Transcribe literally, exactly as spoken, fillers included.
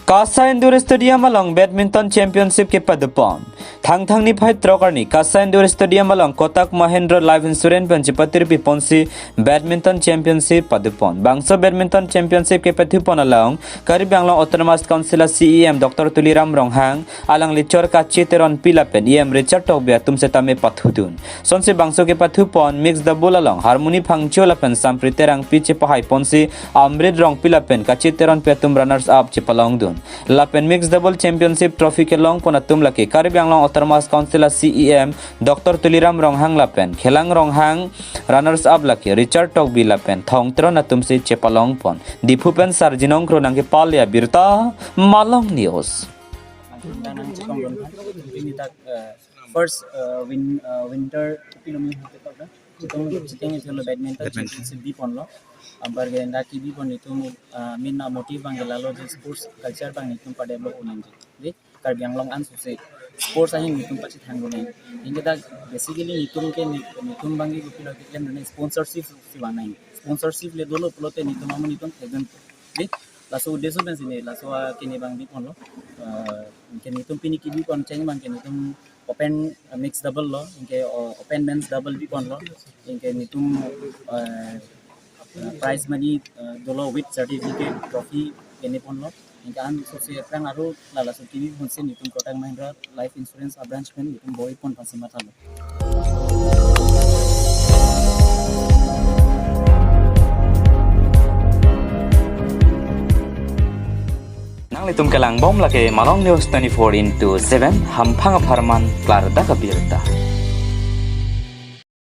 Kasa Indoor Stadium along Badminton Championship kepadopon. Thangthang niphai throk arni Kasa Indoor Stadium along Kotak Mahindra Life Insurance pen chepatirpi ponsi Badminton Championship padopon. Bangso Badminton Championship kepathupon along Karbi Anglong Autonomous Council a C E M Doctor Tuliram Ronghang, alangli chor Kachi Teronpi lapen E M Richard Tokbi atum setame pathudun. Sonsi bangso kepathupon mixed double along Harmony Phangcho lapen Sampri Terangpi chepahai ponsi Amrit Rongpi lapen Kachi Teronpi atum runners up chepalongdun. Lapen mixed double championship trophy kelongpon atum lake Karbi Anglong Autonomous Council a C E M Doctor Tuliram Ronghang lapen Khelang Ronghang, runners up lake Richard Tokbi lapen Thong Teron atumsi chepalongpon. Diphu pen Sarjinong Kro nangkepale abirta, Malong News. Nang chikong ron kan, ini tak, eh, first, eh, win, eh, winter, tapi lo min hote tak dah. Chikong, chikong itu lo badminton Badminton. Championship diponlo. Ambar genda kibipon itum, eh, main motive abang lalo je sports culture abang itum padevelop unang je. Di Karbi Anglong an suse sports ahin itum pachethang unang. Ini kita basically itum ke ni, itum abang itum pilo ke klem unang sponsorship si wanang. Sponsorship le dolo pulote itum amun itum thekdun. Di laso udeso pen sini, laso a kini abang diponlo. Eh, ke itum pini kibipon cheng abang ke itum open, eh, mixed double lo, anke, oh, open men's double biponlo, anke itum, eh, eh, prize money, eh, dolo with certificate, trophy, kene ponlo, anke an sose aphrang aro lalaso kibi ponsi itum Kotak Mahindra Life Insurance a branch pen itum bor-ipon pasi mathalo. Nanglitum kelangbom lake Malong News twenty-four into seven, hamphang apharman klardak abirta.